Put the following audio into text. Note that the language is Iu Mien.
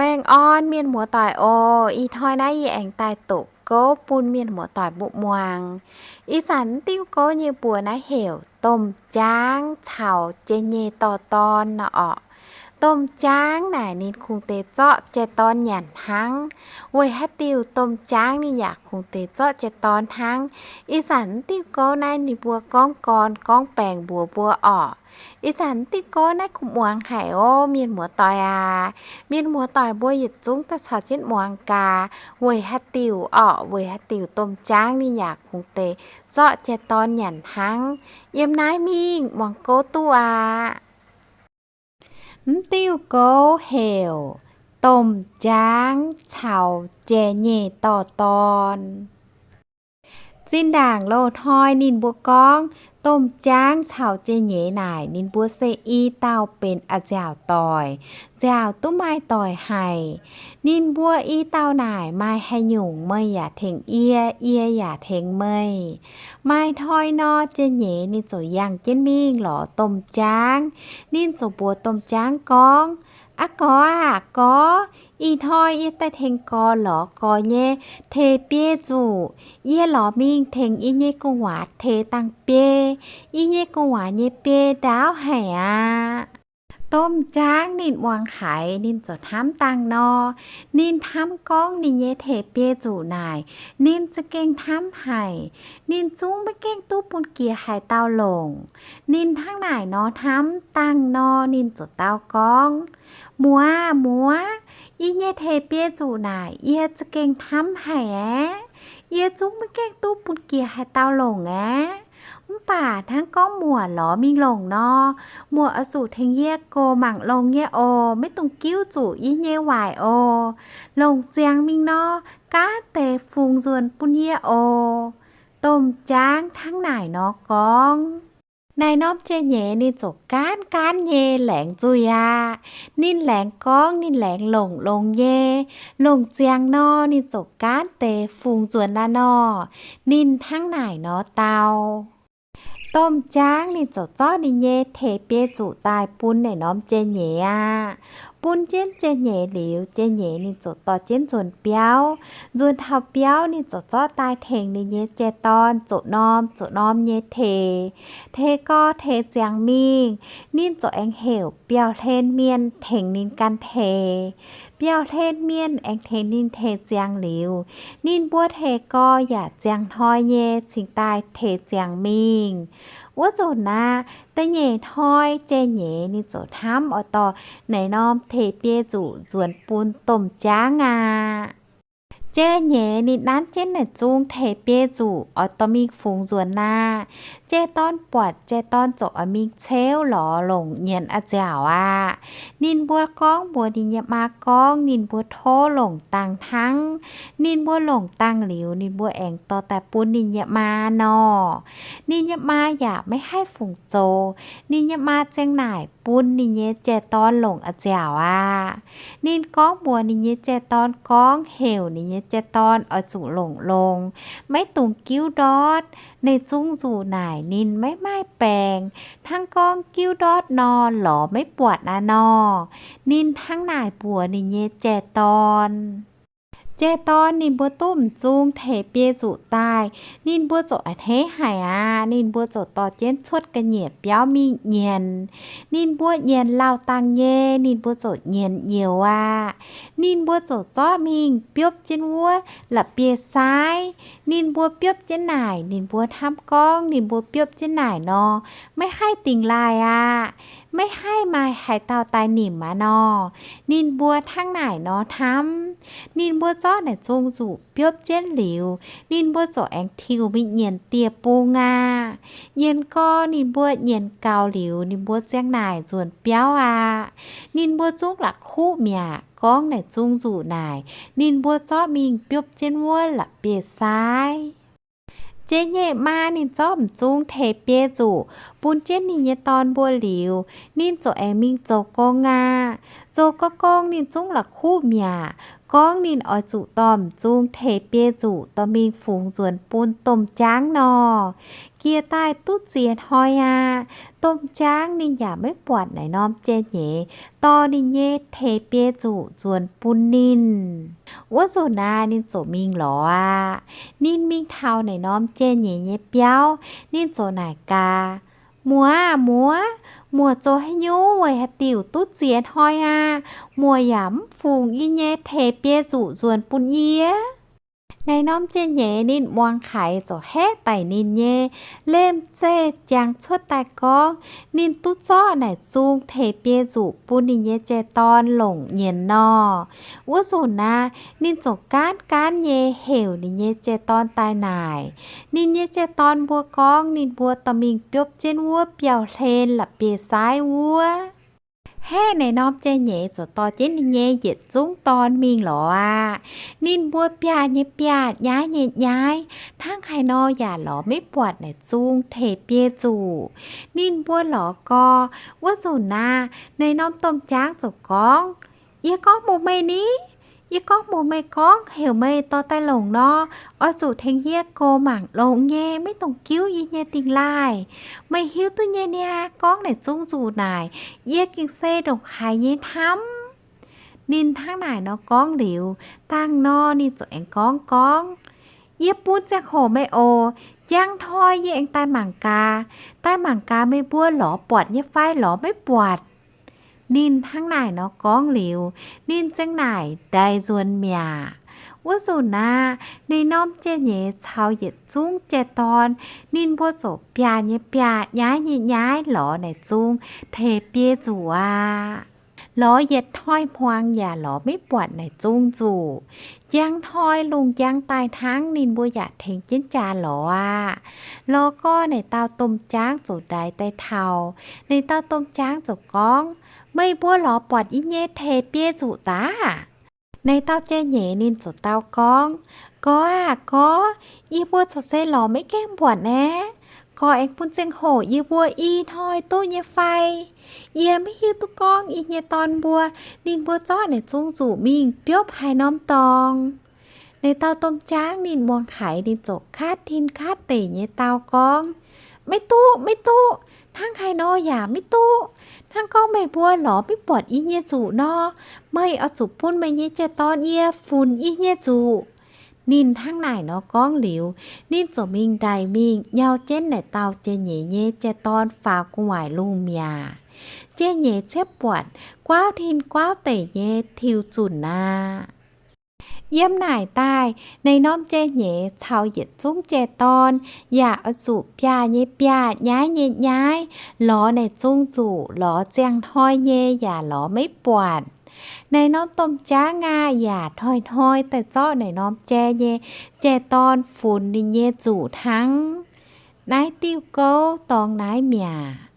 Baengh orn mienh muoz-doic oc. Ih hnoi naaiv yie aengx daaih doqc gouv bun mienh muoz-doic mbuo muangx. Ih zanc diuh gouv nyei mbuox naaiv heuc Domh Jaangv caux Jai-Nyei Dorh Dorn nor orqc. Domh Jaangv naaic ninh kungx deix zorqv Jai-Dorn nyanc hnangv. Weic haaix diuc Domh Jaangv ninh yaac kungx deix zorqv Jai-Dorn hnangv? Ih zanc diuh gouv naaiv ninh mbuo gorngv gorn gorngv baengc mbuox mbuo orqc. Ih zanc diuh gouv naaiv kuv muangx haic oc, mienh muoz-doic aac. Mienh muoz-doic mbuo yietc zungv daaih caux jienv muangx gaax, weic haaix diuc orqc, weic haaix diuc Domh Jaangv ninh yaac kungx deix zorqv Jai-Dorn nyanc hnangv. Yiem naaiv mingh muangx gouv duqv aqv. Mv diuh gouv heuc Domh Jaangv caux Jai-Nyei Dorh Dorn. Zinh ndaangc loz-hnoi ninh mbuo gorngv Domh Jaangv caux Jai-Nyei naaic ninh mbuo se i dauh benx a'nziaauc doic, nziaauc duqv maaih doic haic. Ninh mbuo i dauh naaic maaih haaix nyungc meih yaac tengx yie, yie yaac tengx meih. Maaih hnoi nor, Jai-Nyei ninh ziouc yangh jienv mingh lorz Domh Jaangv. Ninh ziouc mbuox Domh Jaangv gorngv, Aa gorx aah, gorx, ih hnoi yie daaih tengx gorx lorz gorx nyei teh biei zuqc. Yie lorz mingh tengx yie nyei gu'nguaaz teh dangh biei. Yie nyei gu'nguaaz nyei biei ndaauv haic aqv. Domh Jaangv ninh muangx haiz ninh ziouc hnamv dangh nor. Ninh hnamv gorngv ninh nyei teh biei zuqc naaic, ninh za'gengh hnamv haic. Ninh zungv maiv gaengh duqv bun jiex haaix dauh longc. Ninh hnangv naaic nor hnamv dangh nor, ninh ziouc dau gorngv, Muoz, muoz, yie nyei teh biei zuqc naaic yie za'gengh hnamv haic aeqv. Yie zungv maiv gaengh duqv bun jiex haaix dauh longc aeqv. Mv baac hnangv gorngv muoc lorz mingh longc nor, muoc oix zuqc tengx yie gox mangc longx nyei oc. Maiv dungx giuv zuqc yie nyei waaic oc. Longc ziangx mingh nor, gaanv deix fungx nzuonx bun yie oc. Domh Jaangv hnangv naaic nor gorngv. Naaic norm Jai-Nyei ninh ziouc gaanv gaanv nyei laengz nzuih aqv. Ninh laengz gorngv ninh laengz longc longx nyei. Longc ziangx nor, ninh ziouc gaanv deix fungx nzuonx aqv nor. Ninh hnangv naaic nor dau. Domh Jaangv ninh ziouc zorqv ninh nyei teh biei zuqc daaih bun naaic norm Jai-Nyei aqv. Bun jienv Jai-Nyei liuz, Jai-Nyei ninh ziouc dorh jienv nzuonx biauv. Nzuonx taux biauv ninh ziouc zorqv daaih tengx ninh nyei jai-dorn zoqc norm zoqc norm nyei teh. Teh gorx teh ziangx mingh, ninh ziouc aengx heuc biauv-hlen mienh tengx ninh gan teh. Biauv-hlen mienh aengx tengx ninh teh ziangx liuz, ninh mbuo teh gorx yaac ziangh hnoi nyei cingx daaih teh ziangx mingh. Wuov nzunc aqv, da'nyeic hnoi Jai-Nyei ninh ziouc hnamv oix dorh naaic norm teh biei zuqc nzuonx bun Domh Jaangv aqv. Jai-Nyei ninh nanv jienv naaic zung teh biei zuqc oix dorh mingh fungx nzuonx aqv. Jai-dorn buatc, jai-dorn ziouc oix mingh ceuv lorz longc nyienx a'nziaauc aqv. Ninh mbuo gorngv mbuox ninh nyei maa gorngv ninh mbuo tov longc dangh hnangv. Ninh mbuo longc dangh liuz, ninh mbuo aengx dorh daaih bun ninh nyei maa nor. Ninh nyei maa yaac maiv haih fungc zoux. Ninh nyei maa ziang naaic bun ninh nyei jai-dorn longc a'nziaauc aqv. Ninh gorngv mbuox ninh nyei jai-dorn gorngv heuc ninh nyei jai-dorn oix zuqc longc longx, maiv dungx giuv ndortv. Naaic zung nzuqc naaic ninh maiv maaih baengc, hnangv gorngv giuv ndortv nor lorz maiv buatc aqv nor. Ninh hnangv naaic mbuox ninh nyei jai-dorn. Jai-dorn ninh mbuo duqv m'zung teh biei zuqc daaih, ninh mbuo ziouc a'hneiv haic aqv. Ninh mbuo ziouc dorh jienv cuotv ga'nyiec biauv mingh nyienx. Ninh mbuo nyienx lauh dangh nyei, ninh mbuo ziouc nyienx njoux aqv. Ninh mbuo ziouc zorqv mingh biopv jienv wuov la'bieiv-saaiv. Ninh mbuo biopv jienv naaic, ninh mbuo hnamv gorngv ninh mbuo biopv jienv naaic nor, maiv haih dingx laaih aqv. Maiv haih maaih haaix dauh daaih nimc aqv nor. Ninh mbuo hnangv naaic nor hnamv. Ninh mbuo zorqv naaic zung nzuqc biopv jienv liuz, ninh mbuo ziouc aengx tiux mingh nyienx dieh bung aqv. Nyienx gorx ninh mbuo nyienx gaux liuz, ninh mbuo ziang naaic nzuonx biauv aqv. Ninh mbuo zungv la'kuqv mi'aqv. Gorngv naaic zung nzuqc naaic, ninh mbuo zorqv mingh biopv jienv wuov la'bieiv-saaiv. Jai-Nyei maa ninh zorqv m'zung teh biei zuqc bun jienv ninh nyei dorn mbuo liuz, ninh ziouc aengx mingh zoux gong aqv. Zoux gong gong ninh zungv la'kuqv mi'aqv. gorngv ninh oix zuqc dorh m'zung teix biei nzuqc dorh mingh fungx nzuonx bun domh jaangv nor. Jiex daaih duqv ziex hnoi aqv, domh jaangv ninh yaac maiv buatc naaic norm jai-nyeiz dorh ninh nyei teix biei nzuqc nzuonx bun ninh. Wuov nzunc naaiv ninh ziouc mingh lorz aqv. Ninh mingh taux naaic norm jai-nyeiz nyei biauv, ninh ziouc naaic gaax, Muoz aah, muoz, muoz zoux haaix nyungc weic haaix diuc duqv ziex hnoi aqv, muoz yaac mv fungx yie nyei teix biei nzuqc nzuonx bun yie? Naaic norm jai-nyeiz ninh muangx haiz ziouc haeqv daic ninh nyei lemh zeih jangx cuotv daaih gorngv, ninh duqv zorqv naaic zung teix biei nzuqc bun ninh nyei jai-dorn longc nyienz nor. Wuov nzunc naaiv ninh ziouc gaanv gaanv nyei heuc ninh nyei jai-dorn daaih naaic. Ninh nyei jai-dorn mbuo gorngv ninh mbuo dorh mingh biopv jienv wuov biauv-hlen la'bieiv-saaiv wuov. Haeqv naaic norm jai-nyeiz ziouc dorh jienv ninh nyei yietc zungv dorn mingh lorz aqv. Ninh mbuo biaav nyei biaav, nyaiv nyei nyaiv, hnangv haaix nor yaac lorz maiv buatc naaic zung teix biei nzuqc. Ninh mbuo lorz gorx, wuov nzunc naaiv, naaic norm domh jaangv ziouc gorngv, Yie gorngv mbuox meih ni, yie gorngv mbuox meih gorngv heuc meih dorh daaih longc nor, oix zuqc tengx yie goux mangc longx nyei, maiv dungx giuv yie nyei dingh laaih. Meih hiuv duqv nyei niaa, gorngv naaic zungv nzuqc naaic, yie gengh se ndongc haaix nyei hnamv. Ninh hnangv naaic nor gorngv liuz, dangh nor ninh ziouc aengx gorngv gorngv, Yie bun ziangh hoc meih oc. Njang hnoi yie aengx daaih mangc gaax. Daaih mangc gaax meih mbuo lorz buatc nyei fai lorz maiv buatc. Ninh hnangv naaic nor gorngv liuz, ninh ziang naaic ndaix nzuonx mi'aqv. Wuov nzunc naaiv, ninh norm jai-nyeiz caux yietc zungv jai-dorn, ninh mbuo ziouc biaav nyei biaav, nyaiv nyei nyaiv lorz naaic zung teix biei nzuqc aqv. Lorz yietc hnoi hmuangx yaac lorz maiv buatc naaic zung nzuqc. Njang hnoi lungh njang daaih hnangv, ninh mbuo yaac tengx jienv jaa lorz aqv. Lorz gorx naaic dauh domh jaangv ziouc ndaix daaih taux. Naaic dauh domh jaangv ziouc gorngv, Meih mbuo lorz buatc yie nyei teix biei nzuqc daaih? Naaic dauh jai-nyeiz ninh ziouc dau gorngv, Gorx aah, gorx, yie mbuo corc se lorz maiv gaengh buatc aeqv. Gorx aengx bun ziangh hoc yie mbuo i hnoi duqv nyei fai? Yie maiv hiuv duqv gorngv yie nyei dorn mbuo, ninh mbuo zorqv naaic zung nzuqc mingh biopv haaix norm dorngx. Naaic dauh domh jaangv ninh muangx haiz ninh ziouc katv tin katv deic nyei dau gorngv, Maiv duqv, maiv duqv. Hnangv haaix nor yaac maiv duqv. Hnangv gorngv meih mbuo lorz maiv buatc yie nyei nzuqc nor, meih oix zuqc bun meih nyei jai-dorn yie funx yie nyei nzuqc. Ninh hnangv naaic nor gorngv liuz, ninh ziouc mingh ndaix mingh nyau jienv naaic dauh jai-nyeiz nyei jai-dorn faaux gu'nguaaic lungh mi'aqv. Jai-nyeiz ciepv buatc guauv tin guauv deic nyei tiux zunc aqv. Yiem naaic daaih, naaic norm jai-nyeiz caux yietc zungv jai-dorn yaac oix zuqc biaav nyei biaav, nyaiv nyei nyaiv, lorz naaic zung nzuqc, lorz ziangh hnoi nyei yaac lorz maiv buatc. Naaic norm domh jaangv aah, yaac hnoi-hnoi daaih zorqv naaic norm jai nyei jai-dorn funx ninh nyei nzuqc hnangv. Naaiv diuh gouv dorngx naaiv mi'aqv.